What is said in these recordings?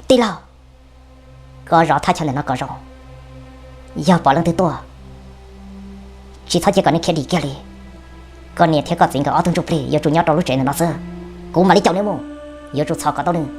Tij laug, koj zov thaj chaw ntawm no kom zoo, yog pom leej twg tuaj, tsis txhob cia kom nws khiav dim kiag li. Koj niam thiab koj txiv nkawd ob tug ntsuj plig yuav tsum nyob rau lub tsev ntawm no xwb. Kuv mam li caum nws mus, yuav tsum txhom kom tau nws.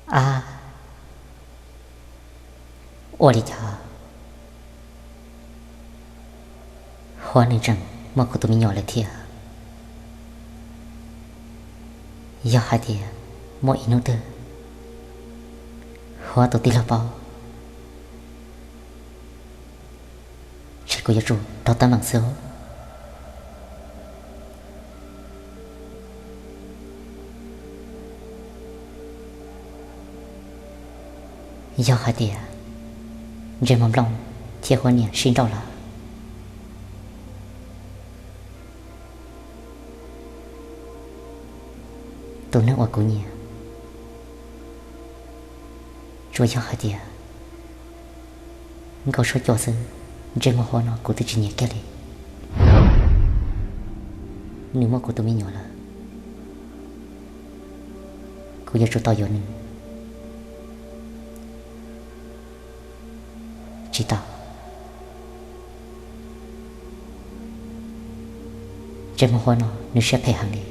A, ua li cas Huab nws tseem muaj kuv tus me nyuam lawm thiab? Yog hais tias muaj ib hnub twg Huab tus tij laug paub, ces kuv yuav tsum rau teeb meem xwb. Yog hais tias Ntsej Muag Nplooj thiab Huab niam sib nrauj lawm, tus neeg uas kuv nyiam, tsuas yog hais tias Nkauj Suab Cua xwb, Ntsej Muag Huab no kuv twb tsis nyiam kiag li. Nws muaj kuv tus me nyuam lawm, kuv yuav tsum tau yuav nws. Tsis tau. Ntsej Muag Huab no nws siab phem heev li.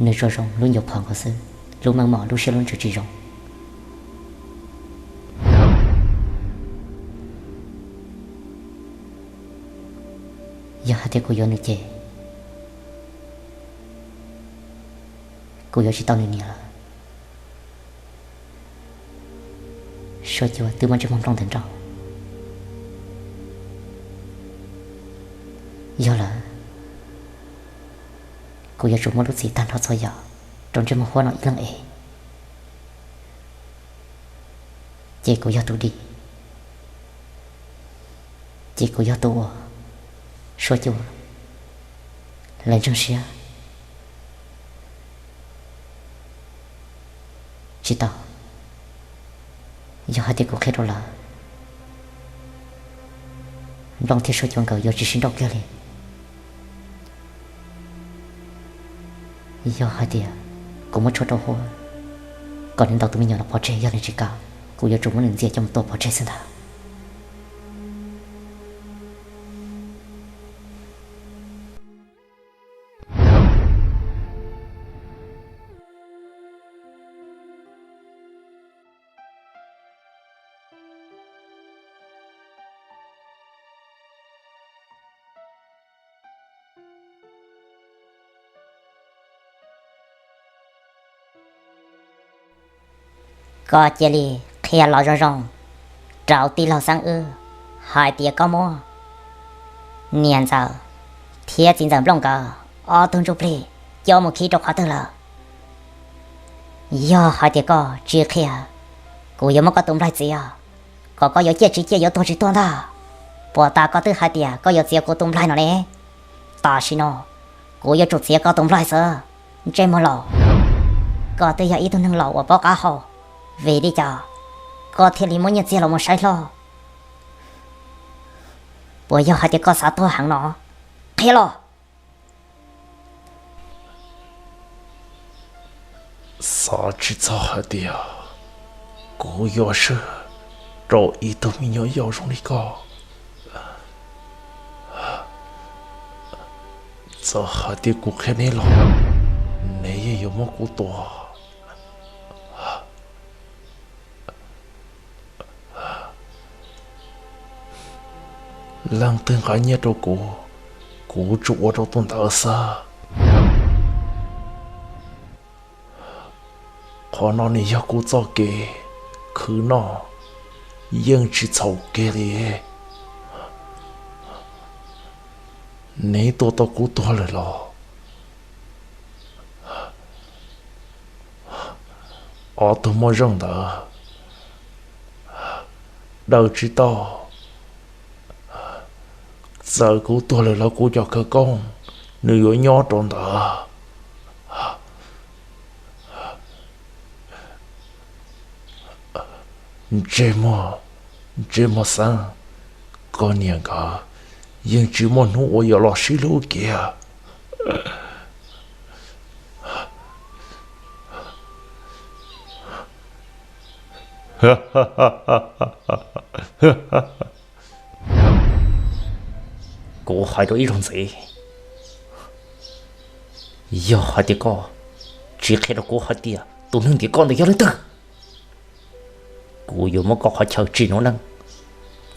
Nws tsuas zoo lub ncuav phom nkaus xwb, lub meej mom lub siab lub ntsws tsis zoo. Yog hais tias kuv yuav nws ces kuv yuav tsis tau nws niam lawm. Suab Cua twb muab Ntsej Muag Nplooj ntawd nrauj. Yog lawm, kuv yuav tsum muab lub txim tag nrho txhua yam rau Ntsej Muag Huab no ib leeg es, ces kuv yog tus dim, ces kuv yog tus uas Suab Cua lawv ntseeg siab. Tsis tau, yog hais tias kuv qhia rau lawv, Nplooj thiab Suab Cua nkawd yuav tsis sib nrauj kiag li. Yog hais tias kuv muab tshuaj rau Huab, Kom nws ntaus tus me nyuam no pov tseg, yog nws tsis kam, kuv yuav tsum muab nws ntxias coj mus tua pov tseg xwb ntag. Koj cia li qhia los zoo zoo rau tij laug Xeeb wb hais tias koj muab niam ntxawm thiab txiv ntxawm Nplooj nkawd ob tug ntsuj plig coj mus khi rau qhov twg lawm. Yog hais tias koj tsis qhia, kuv yuav muab koj tus nplaig txiav, kom koj yuav ciaj tsis ciaj yuav tuag tsis tuag ntag. Puas tas koj twb hais tias koj yuav txiav kuv tus nplaig no ne? Tam sim no kuv yuav tsum txiav koj tus nplaig xwb, ntsej muag laus. Koj twb yog ib tug neeg laus uas paub qab hau, vim li cas koj thiaj li muab nyiaj txiag los mus saib hlo? Puas yog hais tias koj xav tuag heev no? Qhia los. Xav tsis txog hais tias kuv yuav swb rau ib tug me nyuam yaus zoo li koj. Txawm hais tias kuv qhia neb los, neb yeej yuav muab kuv tua. Leej twg nqa nyiaj rau kuv, kuv tsuas ua rau tus ntawd xwb. Qhov no nws yog kuv txoj kev khwv noj, yeej tsis txhaum kiag li. Neb tua tau kuv tuag lawm los? Ob tug moj zeej ntawd daws tsis tau. Txawm kuv tuag lawm los kuv cov khawv koob nws yuav nyob rau ntawd. Ntsej muag, ntsej muag Xeeb, koj niam nkawd yeej tsis muaj hnub uas yuav los sib hlub kiag. Kuv hais rau ib zaug ntxiv, yog hais tias koj tsis qhia rau kuv hais tias tus neeg ntiav koj ntawd yog leej twg, kuv yuav muab koj qhov chaw tsim nuv neej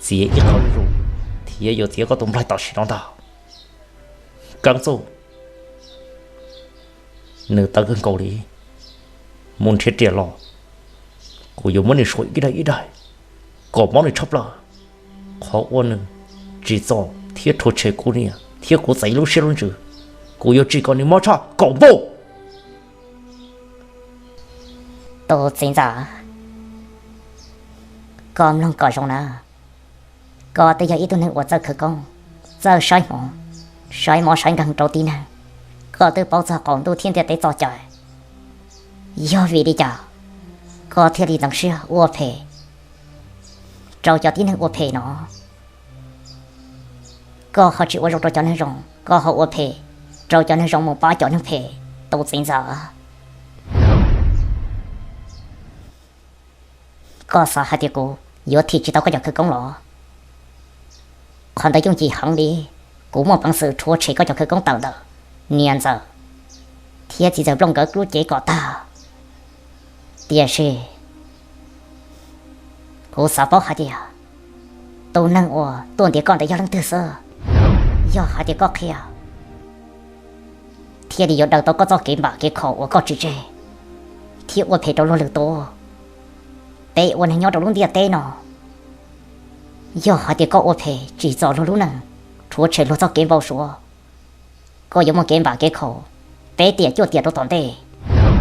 txiav ib qho zuj zus thiab yuav txiav koj tus nplaig tam sim no ntag. Keeb Txuj, nws tawv kawg nkaus li, mus nrhiav riam los, kuv yuav muab nws suav ib daim ib daim kom mob nws tshaj plaws. Qhov uas nws tsim txom thiab rhuav tshem kuv niam thiab kuv txiv lub siab lub ntsws, kuv yuav tsim kom nws mob tshaj kaum npuj. Tus txiv ntxawm, koj mloog kom zoo na. Koj twb yog ib tug neeg uas txawj khawv koob, txawj saib hmoov, saib mob saib nkeeg rau tib neeg. Koj twb paub txog qaum ntuj thiab ntiaj teb txoj cai. Yog vim li cas koj thiaj li ntxeev siab ua phem rau cov tib neeg ua phem no? Koj ho tsis ua zoo rau cov neeg zoo, koj ho ua phem rau cov neeg zoo mus pab cov neeg phem. Tus txiv ntxawm, koj xav hais tias kuv yuav thim tsis tau koj cov khawv koob los? Qhov ntawd yooj yim heev li. Kuv muaj peev xwm rhuav tshem koj cov khawv koob tawm ntawm niam ntxawm thiab txiv ntxawm Nplooj nkawd lub cev kom tag. Tiam sis kuv xav paub hais tias tus neeg uas tuaj ntiav koj ntawd yog leej twg xwb. Yog hais tias koj qhia, thiaj li yuav daws tau koj txoj kev npam kev khaum uas koj tsim tseg thiab ua phem rau luag lwm tus. Peb ua neeg nyob rau lub ntiaj teb no, yog hais tias koj ua phem tsim txom luag lub neej, rhuav tshem luag txoj kev npau suav, koj yuav muaj kev npam kev khaum peb tiam cuaj tiam rau tom ntej.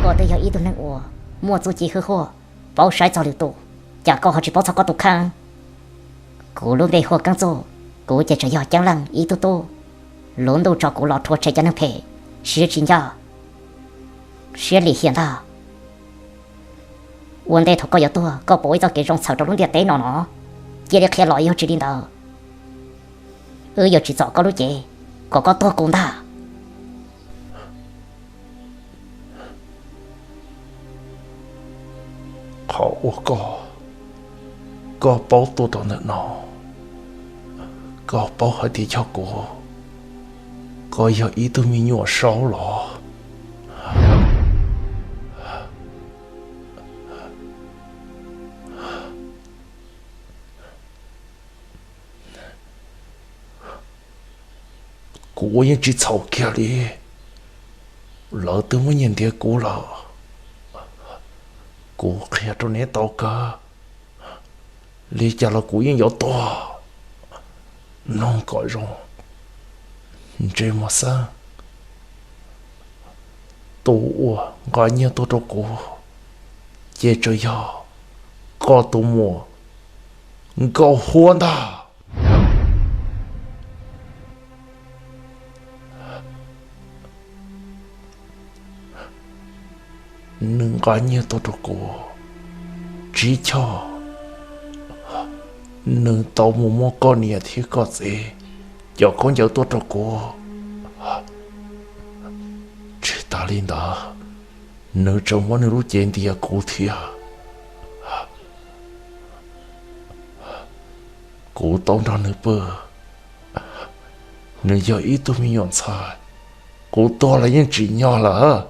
Koj twb yog ib tug neeg uas muaj txuj ci hwj huaj, paub saib txog lwm tus, cas koj ho tsis paub txog koj tus kheej? Kuv lub npe hu ua Keeb Txuj, kuv ces tseem yog Ceeb Leej ib tug tub. Lub ntuj tso kuv los rhuav tshem cov neeg phem, siab tsis ncaj, siab lim hiam ntag. Ua ntej thaum koj yuav tuag koj puas ua ib txoj kev zoo txhawm rau lub ntiaj teb no no? Cia li qhia los, yog tsis li ntawd wb yuav tsim txom koj lub cev kom koj tuag kuv ntag. Qhov uas koj, koj paub tuaj rau ntawm no, koj paub hais tias yog kuv, koj yog ib tug me nyuam saub los? Kuv ua yeej tsis txhaum kiag li. Lawv twb muab nyiag ntiav kuv lawm. Kuv qhia rau neb tau kawg, li cas los kuv yeej yuav tuag. Mloog kom zoo, ntsej muag xeeb, tus uas nqa nyiaj tuaj rau kuv ces tseem yog koj tus muam Nkauj Huab ntag. Nws nqa nyiaj tuaj rau kuv tsib choj. Nws tau mus muab koj niam thiab koj txiv cov khaub ncaws tuaj rau kuv. Tsis tas li ntawd, nws tseem muab nws lub cev ntiav kuv thiab. Kuv tau nrog nws pw. Nws yog ib tug me nyuam ntxhais, kuv tuag los yeej tsim nyog lawm.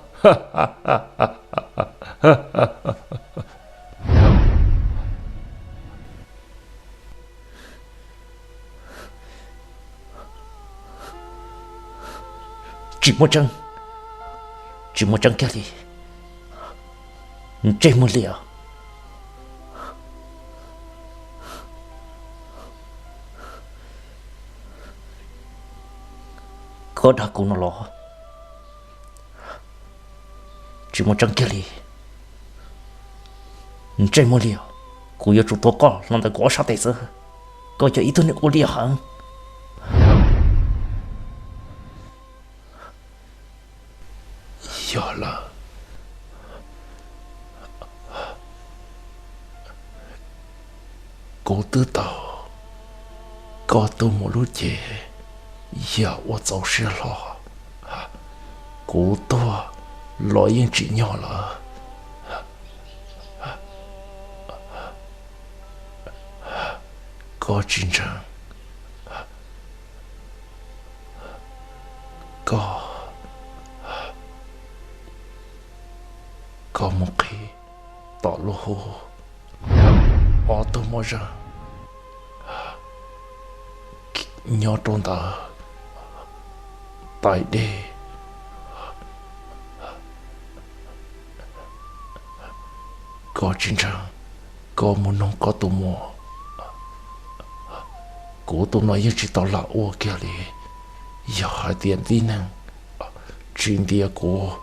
Tsis muaj tseeb, tsis muaj tseeb kiag li. Ntsej muag liam, koj dag kuv no los? Tsis muaj tseeb kiag li. Ntsej muag liam, kuv yuav tsum tua koj los ntawm kuv ob sab tes xwb. Koj yog ib tug neeg ua liam heev. Yog lawm, kuv twb tau koj tus muam lub cev yam uas txaus siab hlo. Kuv tuag los yeej tsim nyog lawm. Koj tsis ntseeg, koj, koj mus qhib tom lub hub ob tug mos zaj nyob rau ntawm tais dej. Koj tsis ntseeg, koj mus noog koj tus muam. Kuv tus no yeej tsis tau lam ua kiag li. Yog hais tias tib neeg tsis ntiav kuv,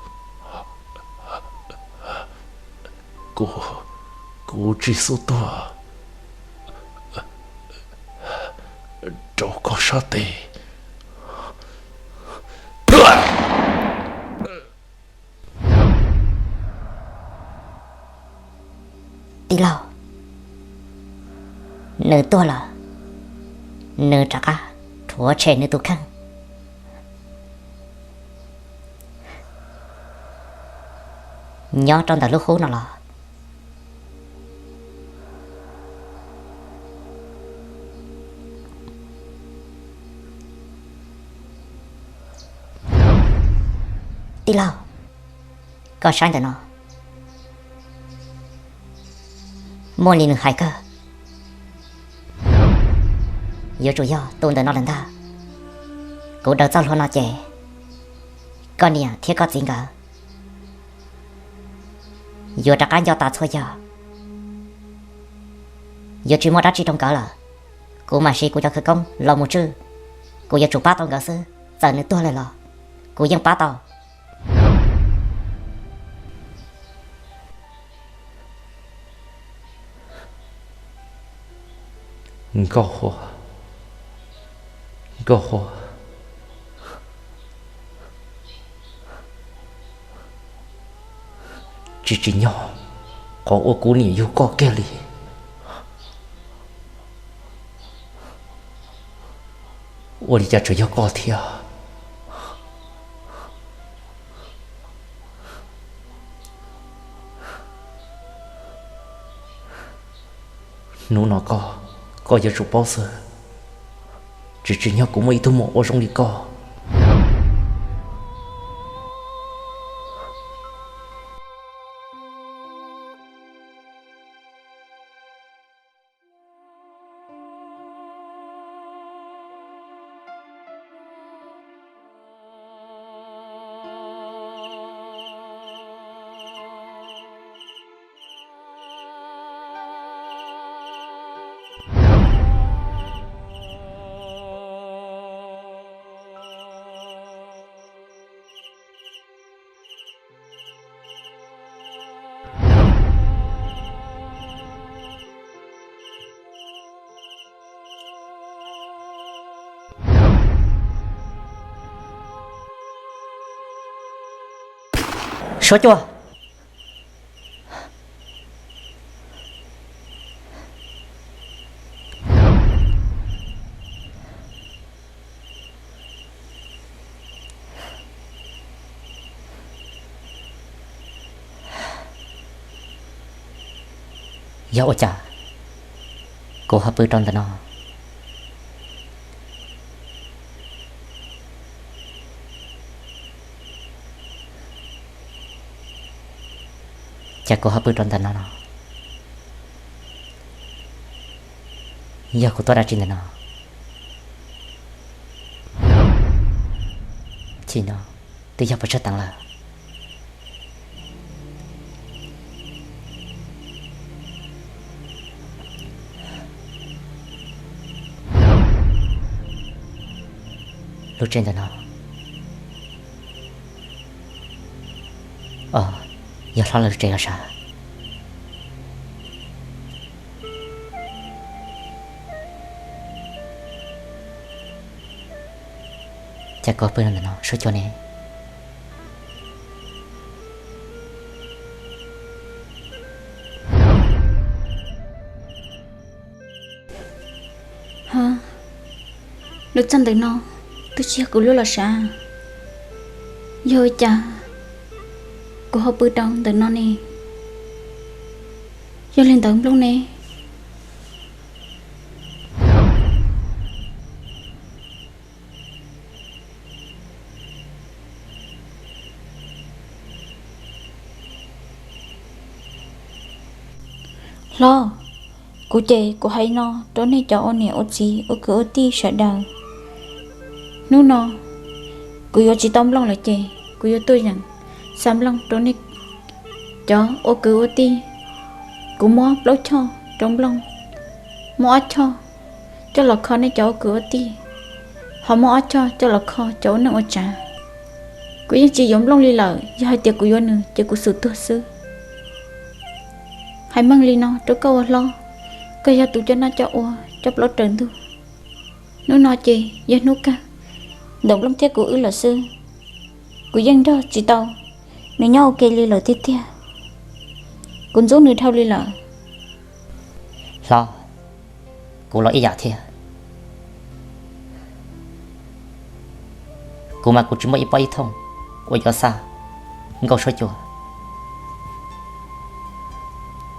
kuv, kuv tsis xub tuag rau koj sab tes. Tij laug, nws tuag lawm, nws rov qab rhuav tshem nws tus kheej nyob rau ntawm lub hub no los? Tij laug, koj saib ntawm no, muaj li nws hais kawg. Yuav tsum yog tus ntawm no lawm ntag. Kuv daws txoj hlua no ces koj niam thiab koj txiv nkawd yuav rov qab nco tas txhua yam. Yuav tsis muaj dab tsi rau nkawd lawm. Kuv mam siv kuv cov khawv koob los mus tswj, kuv yuav tsum pab tau nkawd xwb. Txawm nws tuag lawm los kuv yeej pab tau. Nkauj Huab, Nkauj Huab, tsis tsim nyog qhov uas kuv niam yug koj kiag li. Ua li cas tseem yog koj thiab? Hnub no koj, koj yuav tsum paub xwb, tsis tsim nyog kuv muaj ib tug muam ua zoo li koj. Suab Cua! Yog ua cas kuv ho pw rau ntawm no? Cas kuv ho pw rau ntawm no no? Yog kuv tuaj dab tsi ntawm no? Chim no twb yog puas tsawg teev lawm. Lub tsev ntawm no, o, yog hlob lawv lub tsev los sav. Cas koj pw ntawm no Suab Cua ne? Ha, lub txaj ntawm no twb tsis yog kuv lub los sav. Yog ua cas kuv ho pw rau ntawm no ne? Yog li ntawd Nplooj ne? Hlob, kuv ces kuv hais no rau nej cov ua niam ua txiv ua kwv ua tij sawv daws. Hnub no kuv yuav tsis tau Nplooj lawm ces kuv yuav tuaj yeem xa Nplooj rau nej cov ua kwv ua tij. Kuv muab plaub choj rau Nplooj, muab ob choj coj los kho nej cov ua kwv ua tij, ho muab ob choj coj los kho cov ua neej ua tsav. Kuv yeej tsis yuav Nplooj li lawm, yog hais tias kuv yuav nws ces kuv xum tuag xwb. Hais meej li no rau koj ua hlob, koj yog tus coj noj coj ua coj plaub raws ntug. Hnub no ces yog hnub kawg, ntawm Nplooj thiab kuv wb lawm xwb. Kuv yeej nrog tsis tau nws nyob ua ke li lawm tiag tiag. Kuv ntxub nws dhau li lawm. Hlob, kuv los ib yam thiab. Kuv mas kuv tsis muaj ib pob ib thooj uas yuav xa nkauj Suab Cua,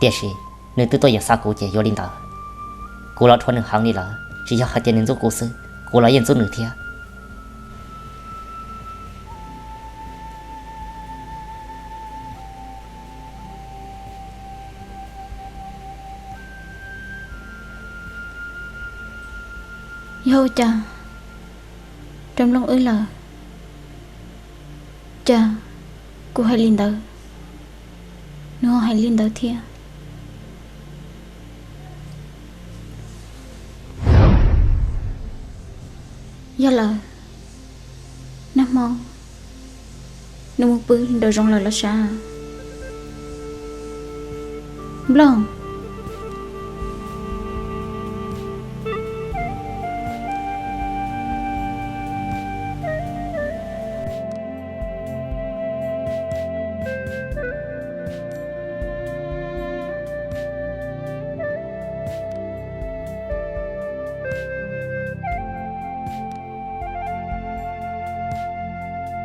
tiam sis nws twb tuaj yeem xa kuv ces yuav li ntawd. Kuv los dhuav nws heev li lawm, tsis yog hais tias nws ntxub kuv xwb, kuv los yeej ntxub nws thiab. Yog ua cas rau Nplooj wb lawm, cas kuv hais li ntawd, nws ho hais li ntawd thiab. Yog lawm, nag hmo nws mus pw nraum zoov lawm los sav. Nplooj,